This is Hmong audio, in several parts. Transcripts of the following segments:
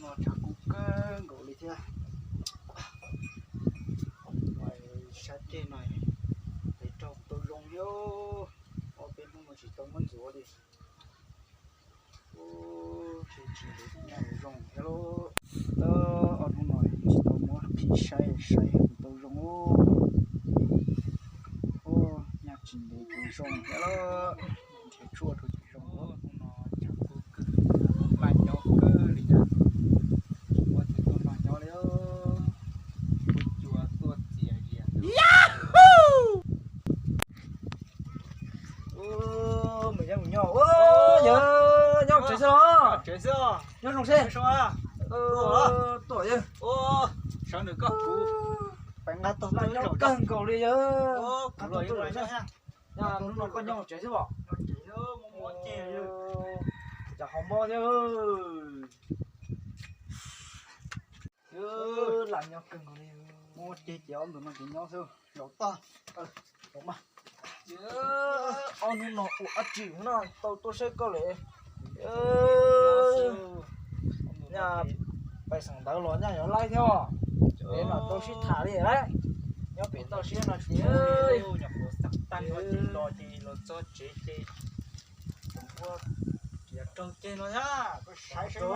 No tshav kub kawg nkaus li thiab. Saib tej no, pem rau tau zoo thiab. Ob peb hnub no tsis tau muab ntxuav li. Tsis tsis zoo thiab. Ob hnub no tsis tau muab qhib saib saib tau zoo. Nyaj tsis ntev tsis zoo thiab. Nrhiav tshuaj rau tsis zoo. Hnub no tshav kub kawg, laj nyob kawg li na. Muab tsis tau noj nyob li. Kuv cua tuaj txias zias. Mus nyob mus nyob, yawg nyob tsev xwb los? Nyob zoo seb. Tuaj yawg. Sawv ntawm koj kuv. Pem nqa tog laj nyob kawg nkaus li yawg. Hnub no koj nyob tsev xwb os? Cas ho mob thiab. Laj nyob kawg nkaus li. Muab ceg ces ob ntawm no ces nyob xwb. Zaum toj. Ob hnub no ua dab tsi no tau tuaj saib koj lawm. Nyaj pais xeem ntawv los nyaj yuav laib thiab. Pem no tau sib tham li lawm. Nyob pem toj siab no ces los txog tsev ces ua tiav raug ceg no thiab. Koj saib saib.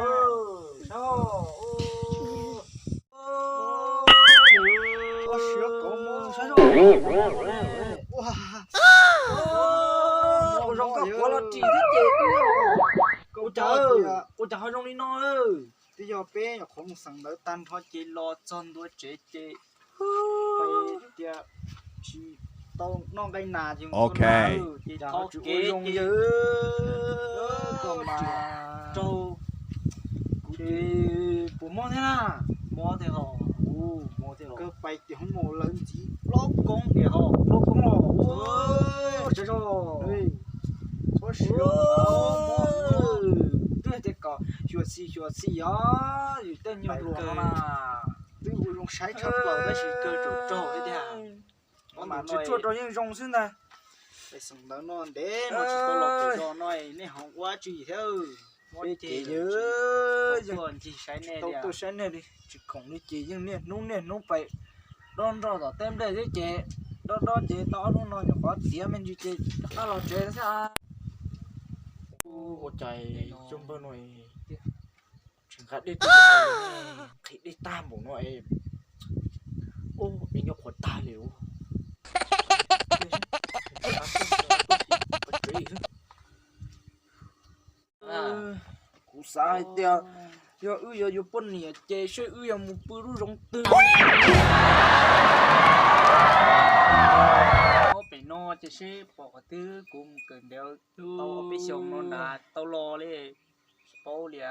Koj siab kawg mus saib. Ua zoo koj quav los ris thiab ces. Ua cas ho zoo li no. Twb yog peb nyuam qhuav mus xeem ntawv tag nrho ces los txog ntua tsev ces tias tsis tau noj nqaij nas ces mus ua nas ces tsis ua zoo ces koj mas raug kuv ces puas mob thiab na. Mob thiab ho. Kawg pais ces hoob mus lawv ntxiv plaub koob tias ho plaub koob los. Txhob siab. Twb tias kom xyuam xim xyuam xim os, yus tej nyuag hluas no mas. Twb ua zoo saib tshaj plaws tab sis kawg tsaus raug thiab tiag. Mas tsis tsuaj rau yeej zoo xwb ntag. Pais xeem ntawv no ntev no tsis tau los pem zos no nej ho ua dab tsi thiab. Peb ces yawg yeej tsis tau tuaj saib nej li, tsis khoom li ces yeej niaj hnub niaj hnub pais dob nroj tom teb nplej thiab ces dob dob ces tau ob hnub no nyuam qhuav tiav me ntsis ces rov qab los tsev xwb. Ua cas zoo npawg no tsis nqa dej, nqhis dej tag npaum no es ub, es nyob qhuav tag li ub. Kuv xav hais tias yog wb yuav yuav poj niam ces seb wb yuav mus pw lub zoov twg. Ob pem no ces seb pom qhov twg kuv mus kawm ntawv tau ob peb xyoos no nrad tau los li. Tsis paub li.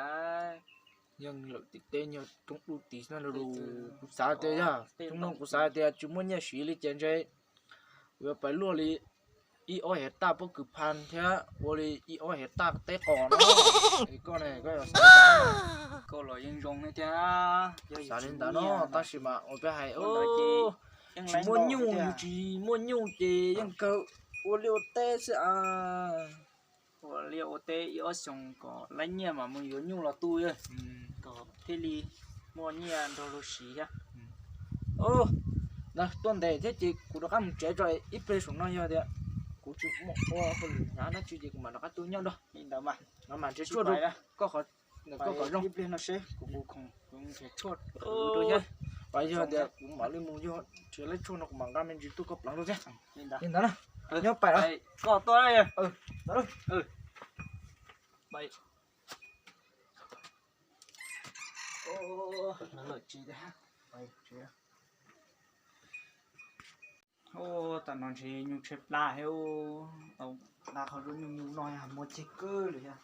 Yeej lawm tim teb nyuag roob dub tid na lus. Kuv xav tias yog roob no kuv xav tias tsis muaj nyiaj siv li ces ntshe kuv yuav pais luaj li ib ob hiav taj pob kws pha thiab ua li ib ob hiav taj teb qos no. Koj ne, koj los xav li ntawd no, tab sis mas ua peb hais tsis muaj nyuj, yus tsis muaj nyuj ces yeej kawg ua liaj ua teb xwb a. Ua liaj ua teb ib ob xyoos kom laib nyiaj mas mus yuav nyuj los tu, kom thiaj li muaj nyiaj nrog luag siv thiab. Ntawd tuaj ntev thiab ces kuv rov qab mus tsev tso, ib pliag saum no yog tias kuv tsis muaj ua hauj lwm hnyav dab tsi ces kuv mam rov qab tuaj nyob nrog li ntawd mas. Mam nrhiav tshuaj rau koj, koj kom zoo. Ib pliag no seb kuv khoom nrhiav tshuaj rau thiab. Yog tias kuv mam li mus yog nrhiav lab tshuaj no kuv mam nqa me ntsis tuaj koj pleev rau thiab. Li ntawd na, nyob pais. Koj tuaj. Tam no ntshe nyuj tshaib plab thiab, tau da qhov nyuj nyuj no muaj ceg kawg li thiab.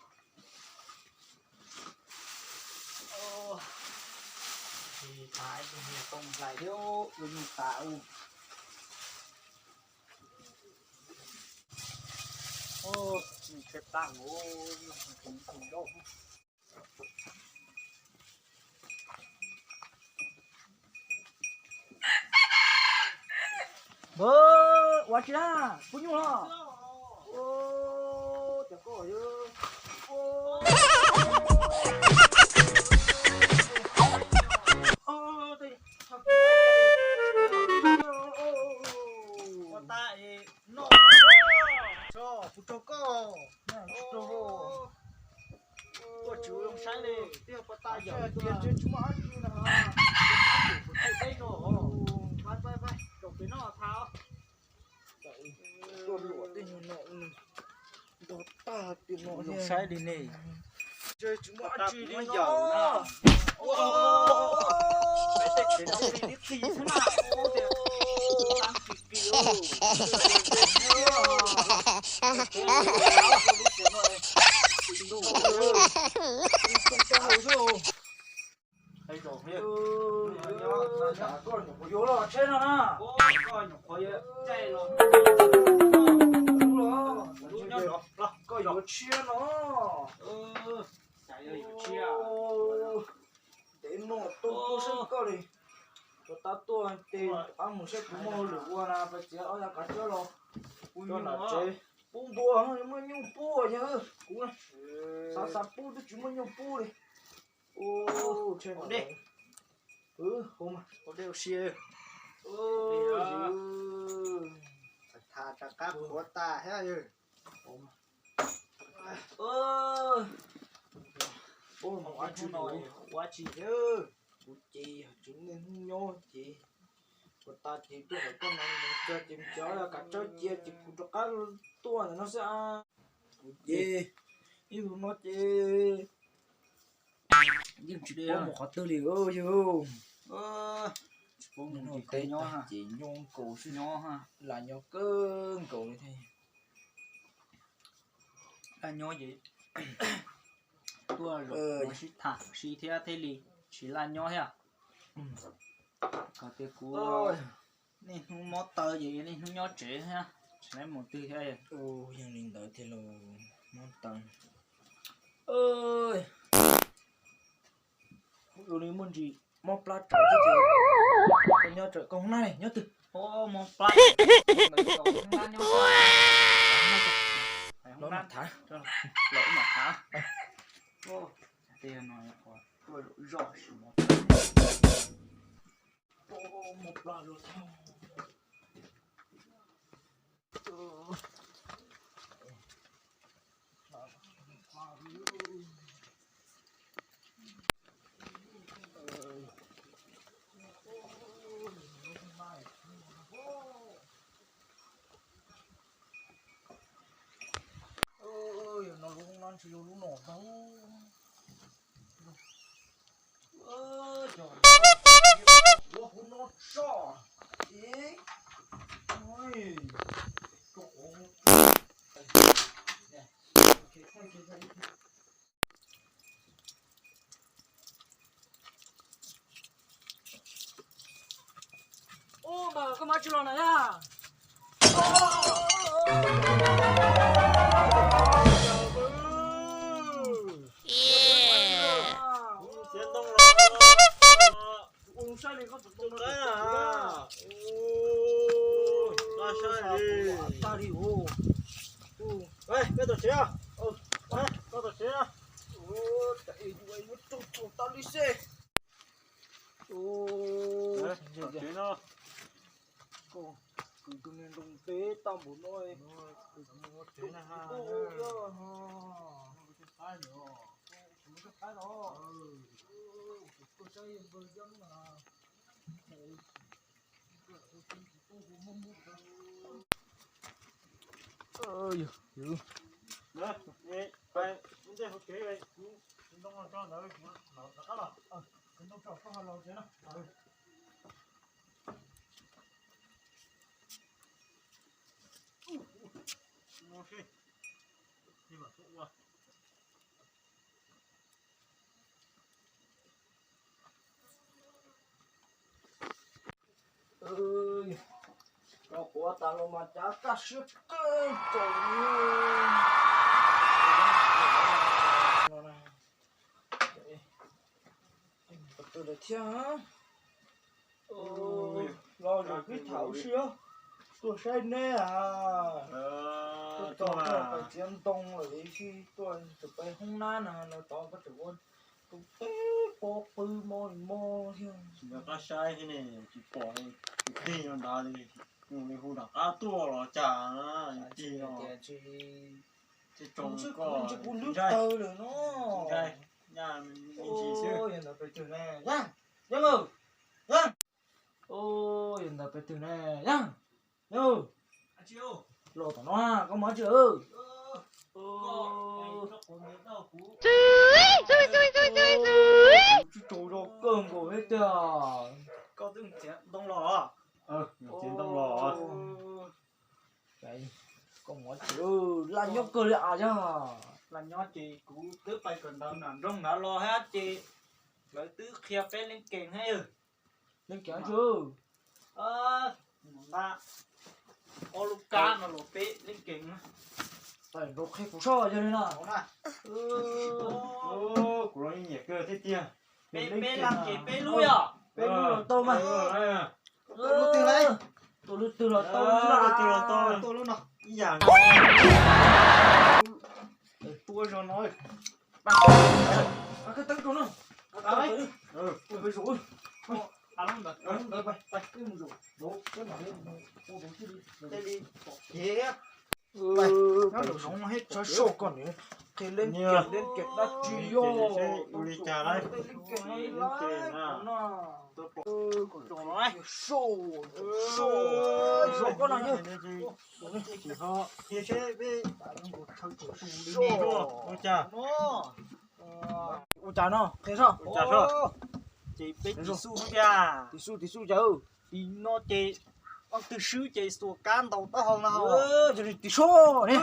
Hlais, tus niag tau hlais thiab, ua nyuj tas ua. Ntshai plab mus, ntshai ntau. Ua tsi na, pub nyuj los? Cov koj yog ua tas es noj tso kuv rau koj. Tuaj tsis ua zoo saib li, twb yog poj tab yawm tiag, tsis muaj dab tsi na. Pais pais pais, zaum pem no tham. Tuaj luam tej nyuag no ntog tag tiag no zoo saib li ne. Tsis muaj dab tsi li no. Peb tej tsev no li tib txi xwb na, ua tias tam sim kis. Koj nyuam qhuav yuav tsheb no na. Koj nyuam qhuav los, koj yuav tshiab no. Ntev no tuaj tuaj saib koj li. Tuaj tab tuaj ces rov qab mus saib kuv muaj hauj lwm ua na, pais txiav ob yav kav tsawb los. Kuv yuav tsev pub npua, muaj nyuj pub yog kuv xav xav pub twb tsis muaj nyuj pub li. Ua dej, ua dej ua si. Tham rov qab quav tas thiab. Ua tsis no, ua tsis thiab. Kuv ces yog tsis niaj hnub nyob ces kuv tas ces tuaj ntawm koj no mus txog ces mus txiav kav tsawb cia ces kuv rov qab tuaj ntawm no xwb. Kuv ces ib hnub no ces yeej tsis paub mus qhov twg li yog. Tsis paub mus tsis teb nyob ces nyob nkaus xwb, nyob lam nyob kawg nkaus li thiab. Laj nyob ces tuaj zaum no sib tham sib thiab thiaj li tsis laj nyob thiab. Qhov tias kuv niaj hnub mob taw ces niaj hnub nyob tsev thiab tsis laj mus twg thiab. Yeej li ntawd thiaj los mob taw. Ua li muaj ntsis mob plab tsawv thiab ces nyob tsawv. Koj hoob nab ne nyob twg? Mob plab, hoob nab nyob, los mam tham, los mam tham. Tej no tuaj zaum zoj sis mov. Mob plab luaj thiab. Yog no lub no ntshe yog lub no ntag. Ua kuv no tso. Ub, npawg, koj muaj dab tsi los na yog? Txiav ntoo los, ua zoo saib li koj txiav ntoo no. Ua saib li. Tag li os. Peb tom tsev, peb tom tsev. Ua, ua raug tag li xwb. Ua, tom tsev no. Koj kwv tus niag ntoo ntev tag npaum no. Kwv tus niag ntoo ntev tag npaum no. Ua tas los mas cav kaj siab kawg nkaus li. Qhov twg lawm thiab? Los zaum pib tham ua si os. Tuaj saib neb a. Tuaj txog txog pais txiav ntoo lawm thiab, tuaj txog pais hoob nab na, los tod koj tseem ua tus teb pob qw mo li mo thiab. Tsis nco qab saib thiab ne, tsis pom tus tij no nrad li, mus li hu nram qab tuaj los cas na, tig no. Tsis tsoom koj kuv lub taw lawm no. Ntshai, ntshai me ntsis xwb. Yog ntawd pes twg ne? Yog, yog, yog. Yog ntawd pes twg ne? Yog, yog. Los tom no, koj mus dab tsi? Kuv tsis tsaug zog kawg nkaus thiab tiag. Koj twb txiav ntoo los? Txiav ntoo los. Koj mus dab tsi? Laj nyob kawg li as yog. Laj nyob ces kuv twb pais kawm ntawv nram nroog nrad los thiab ces lawv twb qhia peb leej kees thiab. Leej kees dab tsi? Nqa ob lub kab no los peb leej kees. Pais nrau qhia kuv soj yog li no. Kuv los nyiam kawg thiab tiag. Peb, peb leej kees peb lub yog? Peb lub los tau mas. Tus lub twg los, tus lub twg los tau, tus lub twg los tau, tus lub no ib yam. Tua zog no. Koj teeb rau no. Mus ntawd, mus ntawd, peb mus zaum, zaum peb mam li mus ua tus tij li, pom kev. Nyob nraum zoov no thiab tshav soj koj nim qhia leej kees leej kees dab tsi yog ua li cas na. Soj, soj, soj koj no yog. Ua cas no qhia soj. Ces peb tis xu tiag. Tis xu, tis xu cas? Tis no ces ob tug swb ces xuas kab ntaus taub hau no. Yog li tis xu ne.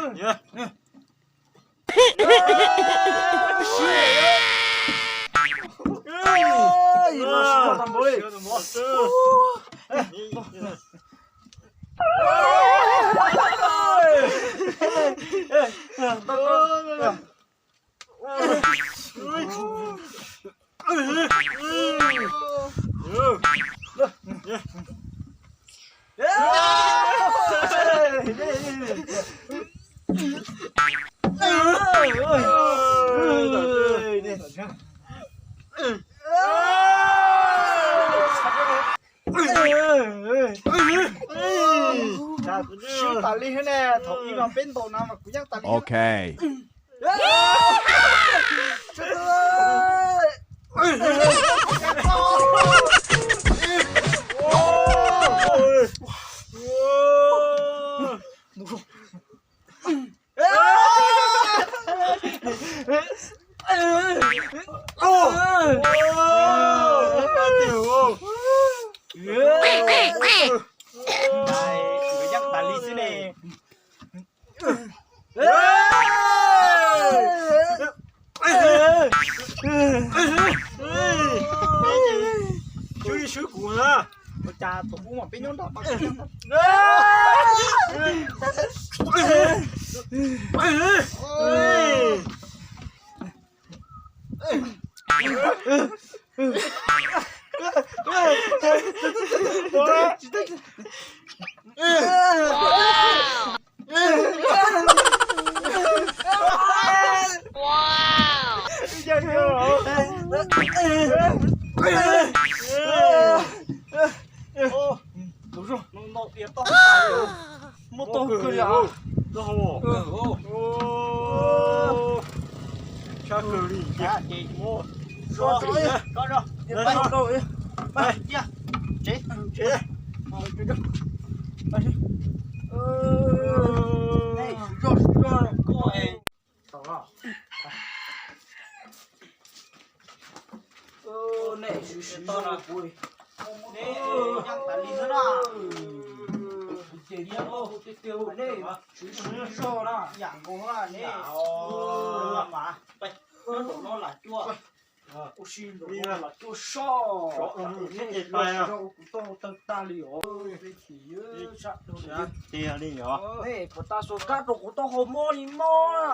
Swb tas li thiab ne, thaum ib no peb ntaus no mas kuv yeej tas li. Ok. Yeej tas li xwb ne. Swb li swb kuv na. Ua cas thaum ub mas peb nyob nram Muab tau kawg li. Sab kawg li. Nej swv swv zog no. Nej swv swv zog na, yam nkaus na nej. Mas peb nyob nraum no lam cuaj. Ua si los cuaj sab, kuv taub hau tawg tag li os. Tiag li os. Pov tas xuas kab rau kuv taub hau mob li mob na.